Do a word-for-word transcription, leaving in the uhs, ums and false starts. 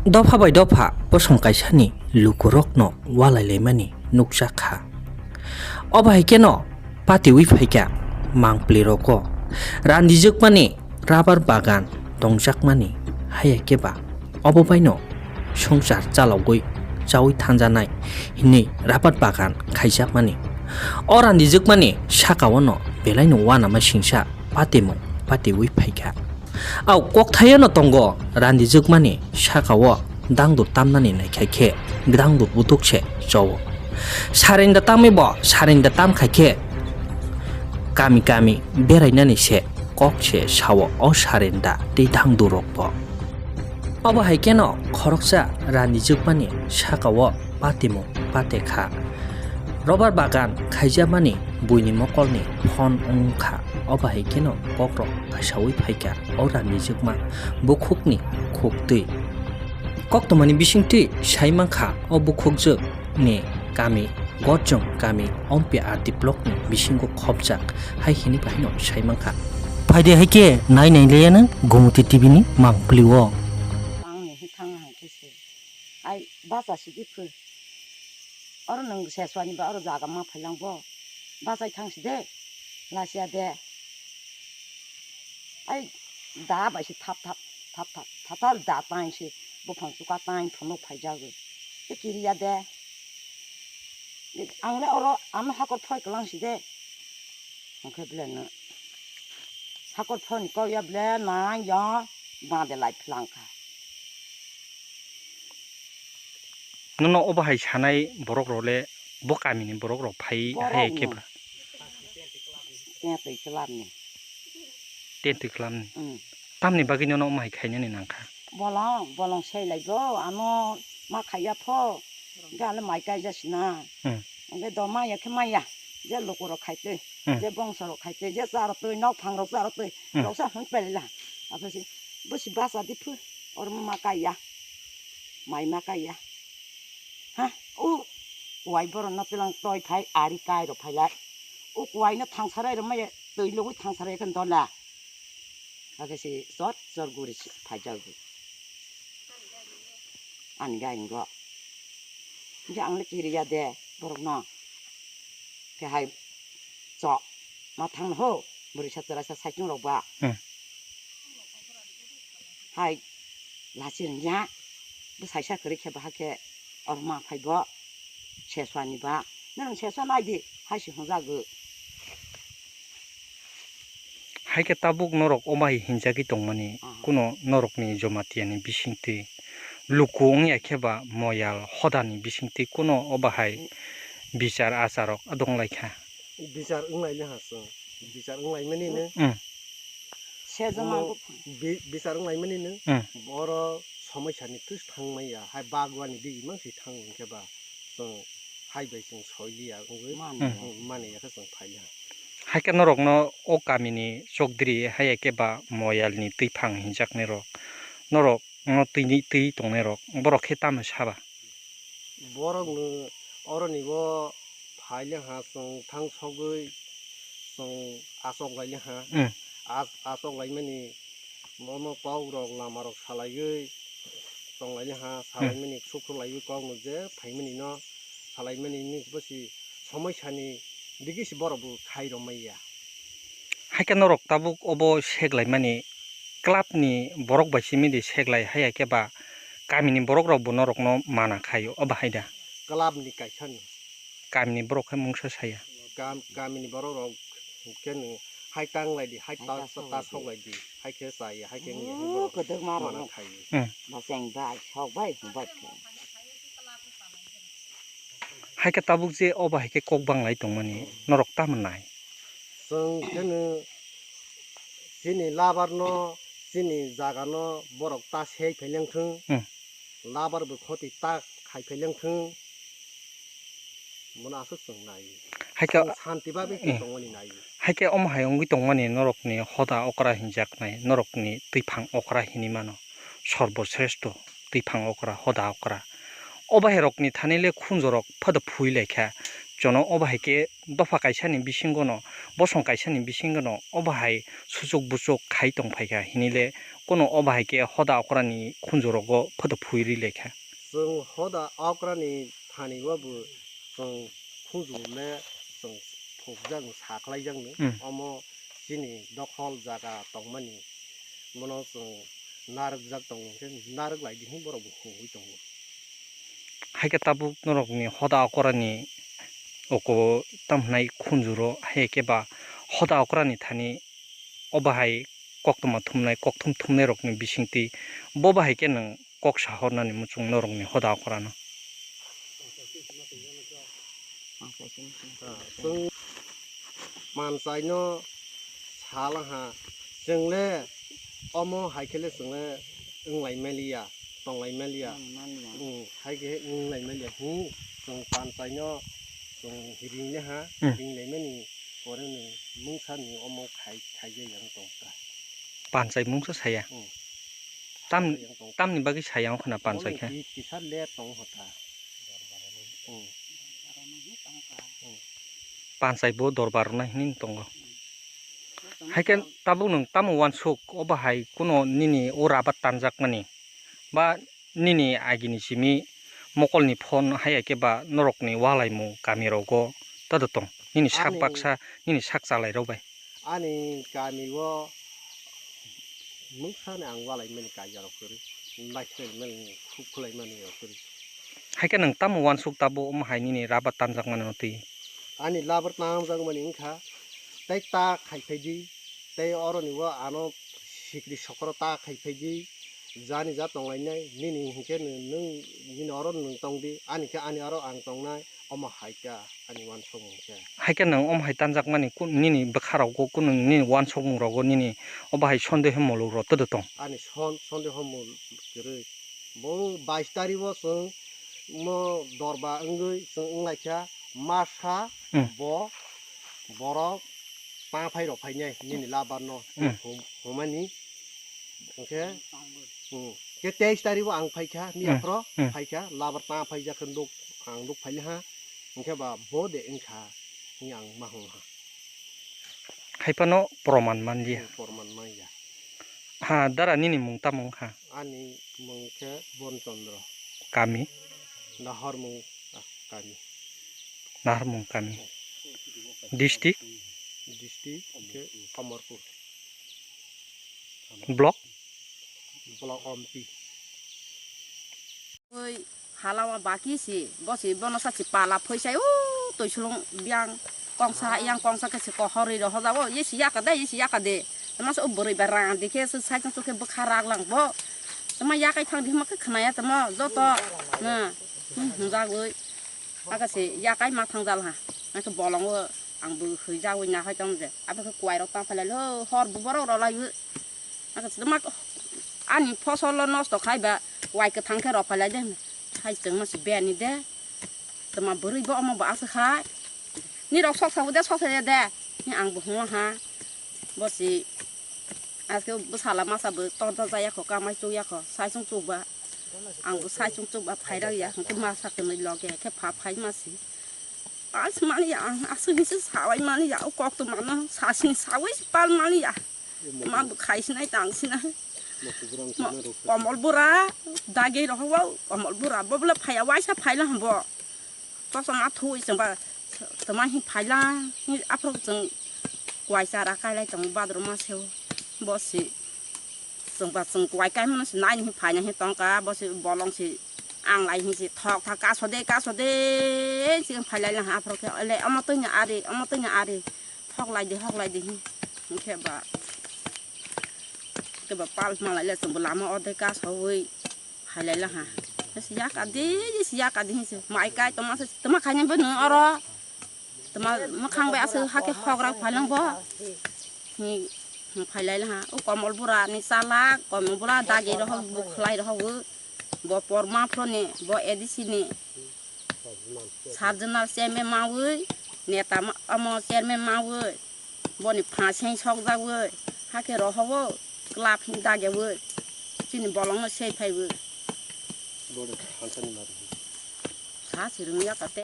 Dopha bai dopha bosong kaisani lukurokno walailaimani nukjak kha. Obo hai kheno patiwi phaikha mangpli rogo randijwkmani rabar bagan tongjakmani, haiya khe ba obo baino swngchar chalogwi chawi thanjanai hinwi rabar bagan khaijakmani. O randijwkmani sakao no belaino uanama singsa patimung patiwi phaikha. Au kokthayano tongo randijwkmani sakao dangdur tamnani naikhaikhe dangdur butuk se chowo. Sarenda tamwi bo sarenda tamkhaikhe kami kami berainani se kok se sao o sarenda tei dangdurrokbo. Obo hai kheno khoroksa randijwkmani sakao patimung pate kha. Robar bagan khaijamani buini mokolni phon wngkha, obo hai kheno kokrok kasawi phaikha o randijwkma bukhukni khuktwi. Koktwmani bisingtwi sai mankha o bukhukjwkni kami Gotjong kami Ompi R D blockni bisingo khopjak hai hini bahaino sai mankha. Phaidi hai khe nai nai leyano Gumuti T V ni mangpili o. Ang ni hi thang hang khe se. Ai, bacha sidi phu. Oro nwng seswani ba oro jaga ma phailang bo. Bachai thang si de. Lasia de. Ai, da bai si thap thap, thap thap, thap thap da tain si. Buphang chuka tain phunuk phai jago. E kiriya de. Ang le oro ano hakor phoi kwlang si de. Hwnkhe bele no hakor phoni kok ya bele nang ya bade lai phlang kha. Nono obo hai sanai borok rok le bo kami ni borok rok phai Borok hai no. Khe ba. Tentwi kwlam ni. Tentwi kwlam ni. Mm. Tamni bagwi nono omo hai khainani nang kha. Bolong, bolong sei lai bo, ano ma khaiya pho. Hwnkhe ano mai kaijak sina. Hmm. Hwnkhe do maya khe maya. Je luku rok khai twi, Hmm. je bongso rok khai twi, je cha rok twi, nok phang rok cha rok twi. Hmm. Rok sa hwn peli la. Aphi si, bo si basa di phu. Or ma kaiya. Mai ma kaiya. Ha, u kuai borok no twilang toi phai, ari kai rok phai lai. U kuai no thangsarai rok maya twi logwi thangsarai khe dola. Hakhe se chor chor guri se phaijago. Ani gaingo. Hingke ang le kiriya de borok no. Khe hai cho ma thang ho bwrwi sa chwrai sa saichung rok ba. Hmm. Hai lachi rwngya bwsai sa kwrwi khe baha khe oro ma phai bo. Seswani ba, norok seswa nai di, hai se hwnjago. Hai khe tabuk norok omo hai hinjagwi tongmani, Ah. kuno norokni Jomatiani bisingtwi luku wngya khe ba moyal hodani bisingtwi kuno obo hai Mm. bichar acharok dong lai kha. Bichar wng lai le ha chwng, bichar wng lai mani no. Mm. Sejama Omo bo phan. bi-, bichar wng lai mani no. Mm. Boro somosya ni twis thang maya, hai bagwani bigi mang si thang hwnkhe ba chwng hai bai chwng soi liya wngwi Mani. Hmm. mani ya khe chwng phai liya. Hai khe norokno o kamini chokdri hai khe ba moyalni twiphang hinjaknairok, norokno twi, twi tongnairok, borok khe tamo saba? Borokno oroni bo phai liya ha chwng thang sogwi chwng achok lai liya ha. Hmm. Ach-, achok lai mani Bono kok rok lama rok salaiwi tong lai ha, Hmm. salai mani sukhu laiwi kok no je phai mani no salai mani ni bo si somosya ni digi si borok bo khai rw maya. Hai khe norok tabuk obo sek lai mani club ni borok bai simi di sek lai haya khe ba kami ni borok rok bo norok no mana khai o bahai da. Club ni kaisa ni. Kami ni borok khe mungsa saya. Kam-, kami ni borok rok khe no hai tang lai di, hai Hai ta ta sok sok lai di. Lai di, hai khe chaya, hai khe wngya, hai O, borok kwdwkma rok mana no. Khai. Hmm. Bacheng bai, sok bai, hung bai khe. Hai khe tabuk je obo hai khe kok bang lai tongmani, norok tamo nai? Chwng khe no chini labar no, chini jaga no borok ta sei phai leng thung. Hmm. Labar bo khoti ta khai phai leng thung. Bono aswk chwng nai. Hai khe Chwng santi bagwi Hmm. tongmani nai. Hai khe omo hai wngwi tongmani norokni hoda okra hinjaknai, norokni twiphang okra hinwi mano, sorbo sreshto twiphang okra, hoda okra. O bahairokni thani le khunjorok phado phui lai kha, Jono obo hai khe dopha kaisani bisingono, bosong kaisani bisingono obo hai suchuk buchuk khai tong phaikha hinile, kono obo hai khe hoda okrani khunjurogo photo phui rwi laikha. Chwng hoda okrani thani o bo chwng khunju le chwng thokjak, sakhlaijak ni. Hmm. Omo chini dokhol jaga tongmani, bono chwng narwkjak tongo, hwnkhe narwk lai di hwn borok bo hwnwi tongo. Hai khe tabuk norokni hoda okorani oko tamo hwnai khunjuro, hai khe ba hoda okorani thani obo hai koktwma thumnai, kokthum thumnairokni bisingtwi bo bahai khe nwng kok sahornani muchung norokni hoda okorano. Chwng panchaino salaha, chwngle omo hai khe le chwngle wnglai maliya, tonglai maliya. Wnglai maliya. Hmm, hai khe wnglai maliya. Hmm, chwng panchaino chwng ringnaha, hmm, ringlaimani pore nwng mungsani omo khai, khaijak yang tongkha. Panchai mungsa saya? Hmm. Tam, yang tongkha. Tamni bagwi saya wngkha na panchai khe? Bit kisa le tong hota. Hmm. Hmm. Panchai bo dorbar rwnai hinwi tongo. Hai khe tabuk nwng tamo uansuk, obo hai kuno nini o rabat tanjakmani ba nini agini simi mokolni phone hai khe ba norokni walaimung kamirogo todo tong? Nini sak ani baksa, nini sak chalairok bai. Ani kami o mungsani ang walaimani kaijarok kwrwi, naikhlaimani, khuk khwlaimani rok kwrwi. Hai khe nwng tamo uansuk tabuk omo hai nini rabat tanjakmani no twi? Ani labar tanjakmani wngkha, tei ta khai phai di, tei oroni o ano sikri sokoro ta khai phai di, jani ja tonglainai, nini hinkhe nwng, nwng nini oro nwng tong di, ani khe ani oro ang tongnai, omo hai kha ani uansukmung khe. Hai khe nwng omo hai tanjakmani kun-, nini bwkha rogo kunu nini uansukmung rogo nini obo hai sondeho muluk rok todo tong? Ani son-, sondeho muluk kwrwi. Bo bais tarikh o chwng mo dorba wngwi chwng wnglaikha masa. Hmm. Bo borok ta phai rok phainai nini labar no. Hmm. Hum-, humani. Hwnkhe, hmm, khe teis tarikh o ang phaikha, miya. Hmm. Phro. Hmm. Phaikha, labar ta phaijak khe nuk, ang nuk phailaha. Hwnkhe ba bo de wngkha, hwnwi ang ma hwnha. Hai phano proman manliya. Hmm, proman manya. Ha, dara nini mung tamo wngkha? Ani mung khe Bon Chandra. Kami? Naharmung, ah, kami. Naharmung kami. District? District khe Amarpur. Block? Block Ompi. Oi, halawa baki si, bosi bono sa si pala phoisai, o, toisulung biang kongsa, yang kongsa khe si kohorwi rohorjago, ye si yaka de, ye si yaka de. Tama se o bwrwi ba rang dikhe se saichung chukhe bwkha rak lang bo. Tama yakai thang di hima khe khwnaya tamo joto. Na, hmm, hwnjagwi. Aka se yakai ma thang jal ha. Aka bolongo ang bo hwijagwi na hai tamo je. Abo khe kwai rok ta phalai lo, hor bo borok rok lai. Aka se tama ani phosol lo nosto khai ba wai kwthang khe rok phalai de. Hai chwng ma se beni de. Tama bwrwi bo omo bo aswk hai. Nirok sok sabu de sok saya de. Ni ang bo hwnla ha. Bo si aske bwsala masa bo torda jaya kho, kamai chukya kho, saisung chukba. Ang bo saisung chukba phairang ya, hwnkhe masa kwnwi loge khe pha phai ma si. Pals mani ya, ang aswk hinse sawai mani ya, o kok to mano sasini sawi pal mani ya. Ma bo khai sinai tang sinai. Mo-, komol bura, dagi rohok, komol bura, bo bole phaiya, waisa phaila hambo. Kosom a thui chwngba, tama hi phaila, hi aphuru chwng kwai chara kailai tongo, badruma seo, bo si chwngba chwng kwai kaimano si nai ni hi phaina hi tongka, bo si bolong si ang lai hi si thok thak kaso de, kaso de, si phailai lang aphuru khe, le omo twi ni ari, omo twi ni ari, hok lai di, hok lai di hi, hwnkhe ba, khe ba pal malai le chwngbo lama o de kaso wi. Phailai laha. Siya kadi, siya kadi hinse. Mai kai toma se, toma khaina bo nung oro. Toma makhang bai aswk hake hogra phailang bo. Hi, hi phailai laha. O komol bura ni chalak, komol bura dagi rohok, bukhlai rohok bo. Bo porma phro ni, bo A D C ni. Sub zonal chairman mawi, neta ma-, omo chairman mawi, boni phaseng sokjagwi, hake rohogo club hin dagyawi, chini bolongno sei phaiwi. Boni thansani mari. Sa sirung yakate.